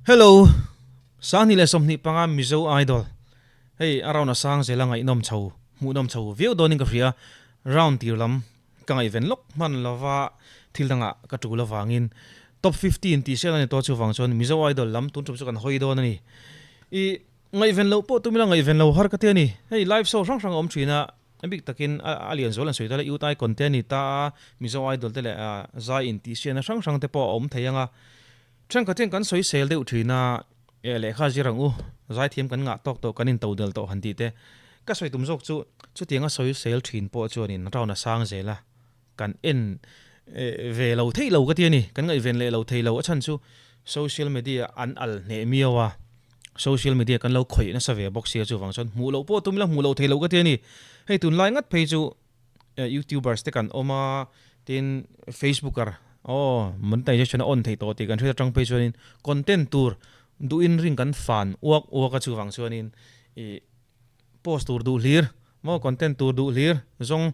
Hello! 2025 Mizo Idol hei a round a sang zel a ngaihnawm chho hmuhnawm chho viau dawnin ka hria. Round tir lam ka ngaihven lawk hman lova thil dangah ka tul avangin top 15 tih sial a ni tawh chuvang chuan Mizo Idol lam tun tum chu kan hawi dawn a ni. I ngaihven loh pawh tum ila ngaihven lo har ka ti a ni. Hei live show hrang hrang a awm thin a. A bik takin a lian zual an sawi ta le, Youth Icon te a ni ta a, Mizo Idol te leh zai intihsiahna hrang hrang te pawh a awm thei ang a. Thenkhat hian kan sawi sel deuh thin a, eh lehkha zir ang u, zaithiam kan ngah tawk tawh, kan into del tawh han tih te. Ka sawi tum zawk chu chutianga sawi sel thin pawh chuanin round a sang zel a, kan en ve lo theih lo ka ti a ni, kan ngaihven leh lo thei lo. A chhan chu social media an al hneh miau a. Social media kan lo khawih nasa ve bawk sia chuvang chuan hmuh loh pawh tum ila hmuh loh theih loh ka ti a ni. Hei tunlai ngat phei chu youtubers te kan awm a, tin facebooker aw monetization a on theih tawh tih kan hriat atang phei chuanin content tur duhin ring kan fan uak uak a chuvang chuanin ih post tur duh hlir maw content tur duh hlir zawng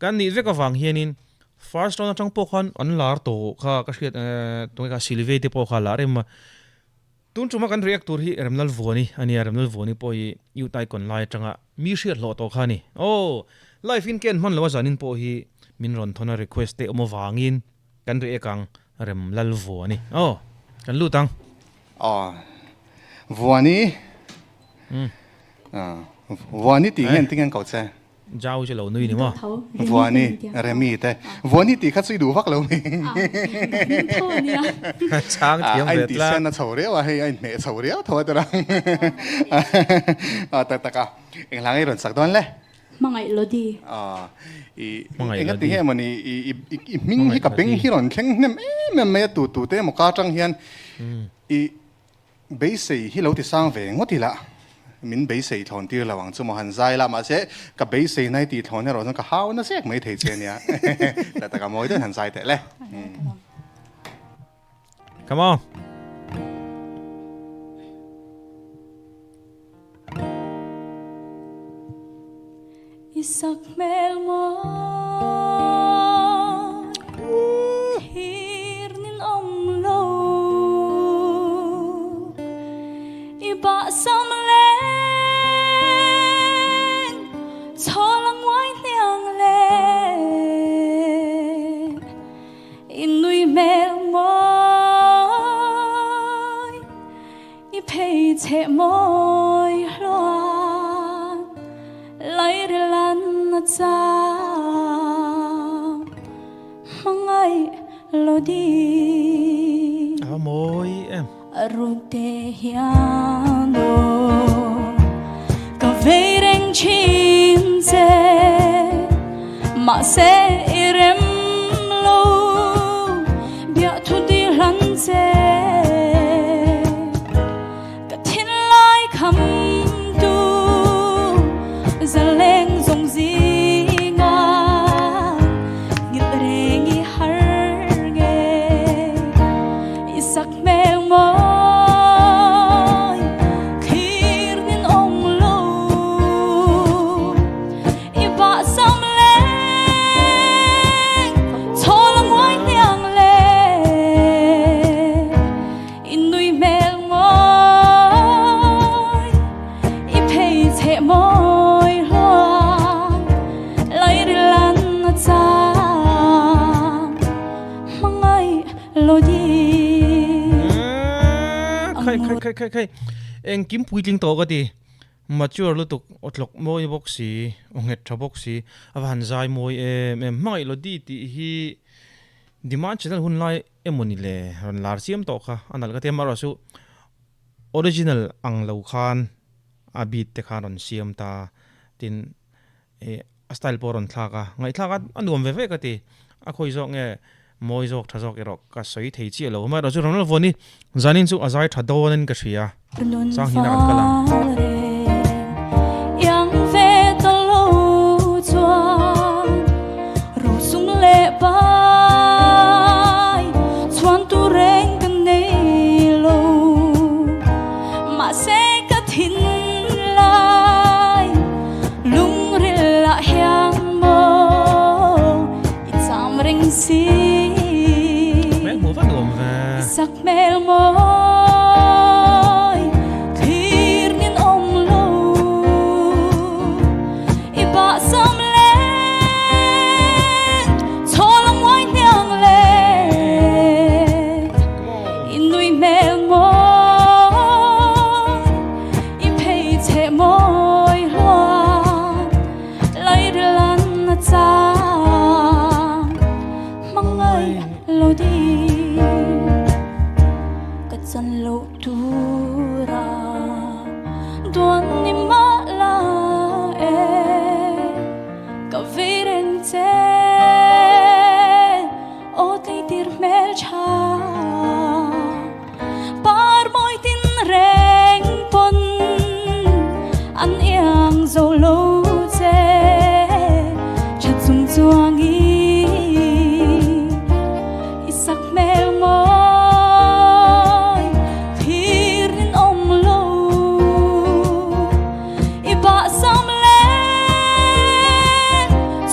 kan nih vek avang hianin first round atang pawh khan an lar tawh kha ka hriat tunge kha Sylvia te pawh kha a lar em a. Tun tuma kan react tur hi Remlal Vuani a nia, Remlal Vuani pawh hi Youth Icon lai atanga mi hriat hlawh tawh kha a ni. Aw, live in ken hman lo a zanin pawh hi min rawn thawn a request te awm avangin kan react ang Remlal Vuani. Aw, kan lut ang. Aw, Vuani, Vuani tih hian tinge an ko che? Jau chu lo nui ni maw? Vuani, Remi te. Vuani tih kha chu i duh vak lo mi. Chang thiam ve tlat. A intihsian a chho riau a, hei a inhmeh chho riau tho a tira. A tak tak a, eng hla nge i rawn sak dawn le? Hmangaih Lodi. I enga ti nge mawni i hming hi ka beng hi rawn thleng hnem em em mai a tu tu te emaw ka atang hian i Beisei hi lo ti sang ve ngawt ila, min beisei thlawn tir lo ang chu maw han zai la, mahse ka beisei nai tih thlawn erawh chuan ka hau na zek mai thei che nia. Tak taka mawi deuhin han zai teh le. Come on. I sak hmel mawi thlir nin awm lo I bahsam leng chhawl a nguai hniang le I nui hmel mawi I phei cheh mawi hluan lairil an a chang hmangaih lo ding. A va mawi em. A ruk te hian aw ka vei reng thin che mahse i rem lo biahthu ti hlan che. Ka thinlai kham tu zaleng zawng zinga ngil reng i har nge i sak hmel mawi thlir nin awm lo i bah sam leng chhawl a nguai hniang le I nui hmel ngawi, i phei cheh mawi hluang, lairil an a chang, hmangaih lo di. Khai khai khai khai khai engkim puitling tawh ka ti mature lutuk aw tlawk mawi bawk si aw nghet tha bawk si a va han zai mawi em em hmangaih lo di tih hi demand channel hun lai Emawni le rawn lar chiam tawh kha a nalh ka ti a, amaherawh chu original ang lo khan a beat te khan rawn siam ta tin ih a style pawh a rawn thlak a, ngaihthlak a a nuam ve ve ka ti, a khawi zawk nge mawi zawk tha zawk erawh ka sawi thei chiah lo, amaherawh chu Ronald Vuani zanin chu a zai tha dawn in ka hria, Sanghina kan kal ang. Hmel hmuh va nuam ve. Chan loh tura duan ni mah la e, ka vei reng che aw tleitir hmel tha par mawi tin reng pawn an iang zo lo che tha chung chuang i I sak hmel mawi thlir in awm lo I bahsam le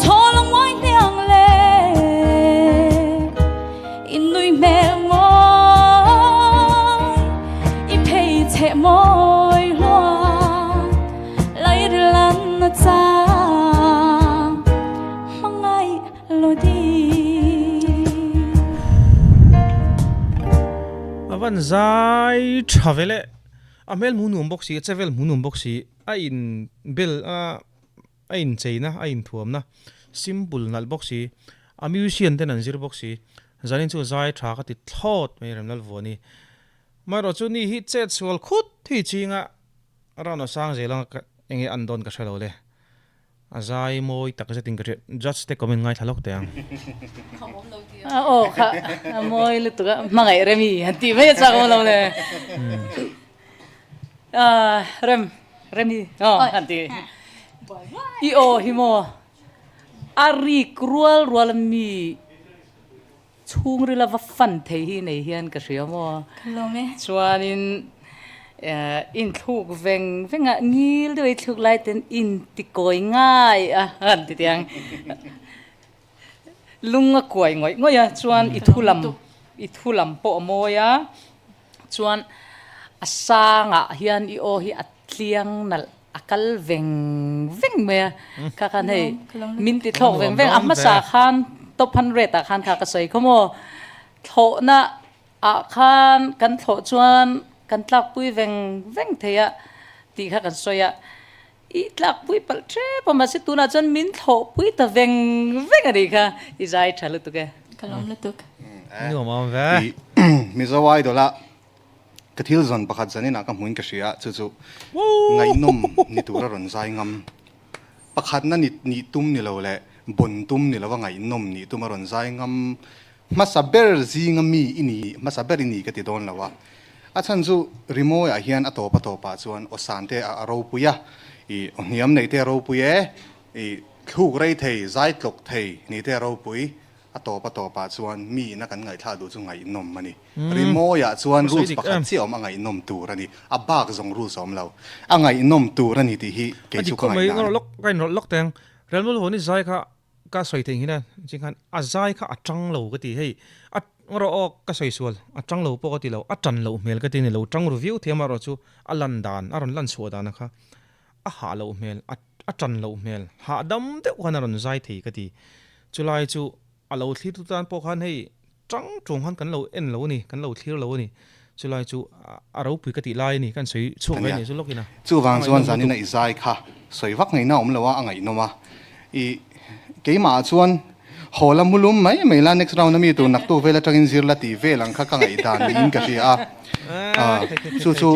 chaw la nguai hniang le I nui hmel mawi I phei cheh mawi hluan Lairil an na chang hmangaih A van zai tha ve le. A hmel hmu nuam bawk si, a chevel hmu nuam bawk si, a in bel a a in cheina, a in thuamna simple nalh bawk si, a musician ten an zir bawk si, zanin chu zai tha ka ti thlawt mai Remlalvuani. Amaherawh chu ni hi chet sual khut hi chinga round a sang zel anga enge an dawn ka hre lo le. A zai mawi tak zetin ka hriat. Judge te comment ngaithla lawk teh ang. Aw kha a mawi lutuk a, hmangaih Remi han tih mai a chak awm lo le. Rem, Remi aw han ti. I aw hi maw a rik rual rual mi Chhungril a va fan thei hi nei hian ka hria maw? Ka lawm e. Chuanin inthluk veng veng a, ngil deuh a i thluk lai ten inti kawi ngai a han ti tiang. Lung a kuai ngawih ngawih a, chuan i thu lam i thu lam pawh a mawi a, chuan a sangah hian i aw hi a tliang nalh a kal veng veng mai a kha khan hei min ti thlawk veng veng a hmasa khan top 100 ah khan kha ka sawi khaw maw thlawhna ah khan kan thlawh chuan kan tlakpui veng veng thei a tih kha kan sawi a i tlakpui palh tep a mahse tunah chuan min thlawhpui ta veng veng a nih kha i zai tha lutuk e. Ka lawm lutuk. Nuam awm ve. Mizo Idol a Ka thil zawn pakhat zaninah ka hmuin ka hria, chu chu ngaihnawm ni tura rawn zai ngam. Pakhatna ni nih tum ni lo leh bon tum ni lova ngaihnawm nih tuma rawn zai ngam hmasa ber zinga mi i ni, hmasa ber i ni ka ti dawn lo a. A chhan chu rimawiah hian a tawp a tawpah chuan aw san te a ropui a, i aw hniam nei te a ropui e, i thluk rei thei, zai tlawk thei ni te a ropui. A tawp a tawpah chuan mi ina kan ngaihthlak duh chu ngaihnawm a ni. Rimawiah chuan rules pakhat chiah awm a ngaihnawm tur a ni. A bak zawng rules a awm lo. A ngaihnawm tur a ni tih hi kei chu ka ngaihdan a ni. Ka inrawlh lawk teng. Real Mulhawni zai kha ka sawi theih nghin a, ching khan a zai kha a tang lo ka ti. Hei a rawh aw ka sawi sual, a tang lo pawh ka ti lo, a tan loh hmel ka ti a ni lo. Tang ru viau thiam a erawh chu a lan dan, a rawn lan chhuah dan a kha a hah loh hmel, a a tan loh hmel, hahdam deuh khan a rawn zai thei ka ti. Chulai chu a lo thlir tu tan pawh khan hei tang tung khan kan lo en lo a ni, kan lo thlir lo a ni. Chulai chu a ropui ka tih lai a ni, kan sawi chhuak ve a ni chu lawkin a. Chuvang chuan zanin a i zai kha sawi vak ngaihna a awm lo a, a ngaihnawm a. I keimah ah chuan haw la mu lum mai mai la, next round a mi tur naktuk vel atangin zir la tih vel ang kha ka ngaihdan niin ka hria a. Chu chu.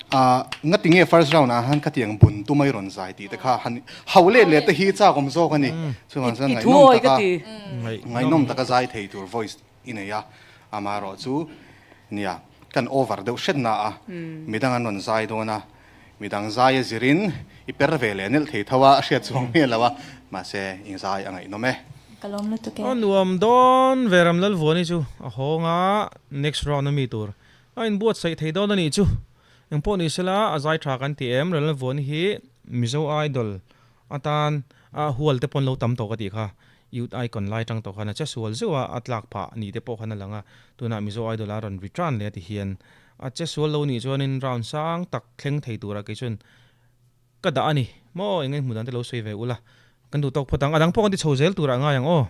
Ahh ngati nge first round ah han khatiang bun tum a i rawn zai tih te kha han hauh let leh te hi chak awm zawk a ni. Chuvang chuan ngaihnawm taka ngaihnawm taka zai thei tur voice i nei a, amaherawh chu nia kan over deuh hret na a, midang an rawn zai dawn a, midang zai a zirin i per ve leh nelh thei tho a, a hriat chuang miah lo a, mahse i zai a ngaihnawm e. Ka lawm lutuk e. A nuam dawn ve Ramlalvuani chu a hawng a, next round a mi tur A inbuatsaih thei dawn a nih chu. Engpawh ni sela, a zai tha kan ti em? Relvuan hi Mizo Idol atan a hual te pawn lo tam tawh ka tih kha. Youth Icon lai tang tawh khan a che sual zeuh a, a tlak phah nih te pawh khan a lang a. Tunah Mizo Idol a rawn return leh a ti hian a che sual lo nih chuanin round sang tak thleng thei turah kei chuan ka dah a ni. Maw eng eng hmuh dan te lo sawi ve ula. Kan duh tawk phawt ang. A dang pawh kan ti chho zel turah ngai ang aw.